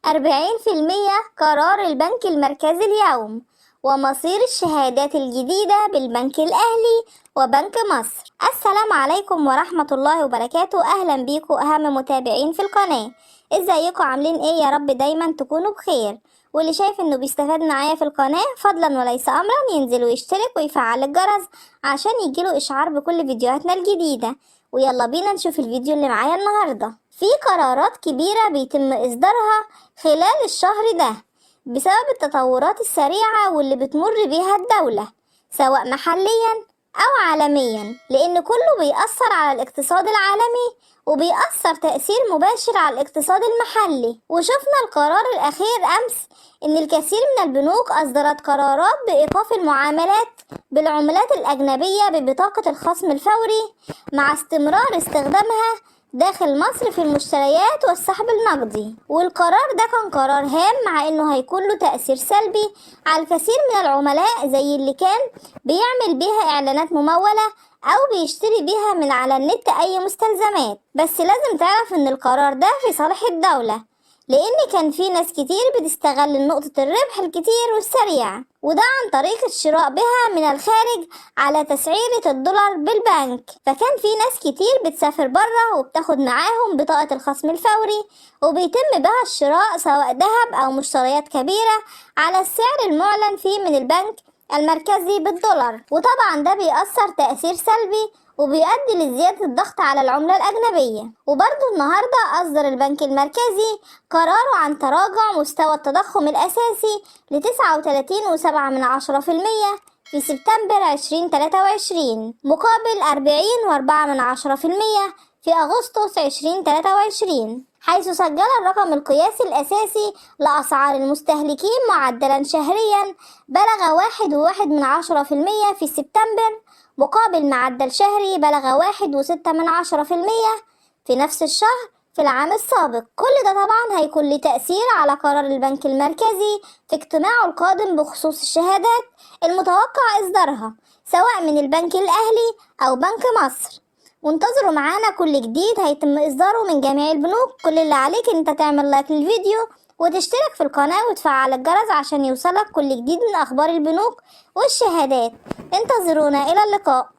40% قرار البنك المركزي اليوم ومصير الشهادات الجديدة بالبنك الأهلي وبنك مصر. السلام عليكم ورحمة الله وبركاته. أهلا بيكم أهم متابعين في القناة. ازيكم عاملين ايه؟ يا رب دايما تكونوا بخير. واللي شايف انه بيستفاد معايا في القناة فضلا وليس امرا ينزل ويشترك ويفعل الجرس عشان يجيله اشعار بكل فيديوهاتنا الجديدة. ويلا بينا نشوف الفيديو اللي معايا النهاردة. في قرارات كبيرة بيتم اصدارها خلال الشهر ده بسبب التطورات السريعة واللي بتمر بيها الدولة سواء محليا أو عالميا، لأن كله بيأثر على الاقتصاد العالمي وبيأثر تأثير مباشر على الاقتصاد المحلي. وشفنا القرار الأخير أمس إن الكثير من البنوك أصدرت قرارات بإيقاف المعاملات بالعملات الأجنبية ببطاقة الخصم الفوري مع استمرار استخدامها داخل مصر في المشتريات والسحب النقدي. والقرار ده كان قرار هام مع انه هيكون له تأثير سلبي على الكثير من العملاء زي اللي كان بيعمل بيها اعلانات ممولة او بيشتري بيها من على النت اي مستلزمات. بس لازم تعرف ان القرار ده في صالح الدولة، لان كان في ناس كتير بتستغل نقطة الربح الكتير والسريع، وده عن طريق الشراء بها من الخارج على تسعيرة الدولار بالبنك. فكان في ناس كتير بتسافر برا وبتاخد معاهم بطاقة الخصم الفوري وبيتم بها الشراء سواء ذهب او مشتريات كبيرة على السعر المعلن فيه من البنك المركزي بالدولار. وطبعا ده بيأثر تأثير سلبي وبيؤدي لزيادة الضغط على العملة الأجنبية. وبرضه النهاردة أصدر البنك المركزي قراره عن تراجع مستوى التضخم الأساسي ل 39.7% في سبتمبر 2023 مقابل 40.4% في أغسطس 2023، حيث سجل الرقم القياسي الأساسي لأسعار المستهلكين معدلا شهريا بلغ 1.1% في سبتمبر مقابل معدل شهري بلغ 1.6% في نفس الشهر في العام السابق. كل ده طبعا هيكون له تأثير على قرار البنك المركزي في اجتماعه القادم بخصوص الشهادات المتوقع إصدارها سواء من البنك الأهلي أو بنك مصر. وانتظروا معانا كل جديد هيتم إصداره من جميع البنوك. كل اللي عليك انت تعمل لايك للفيديو وتشترك في القناة وتفعل الجرس عشان يوصلك كل جديد من أخبار البنوك والشهادات. انتظرونا، إلى اللقاء.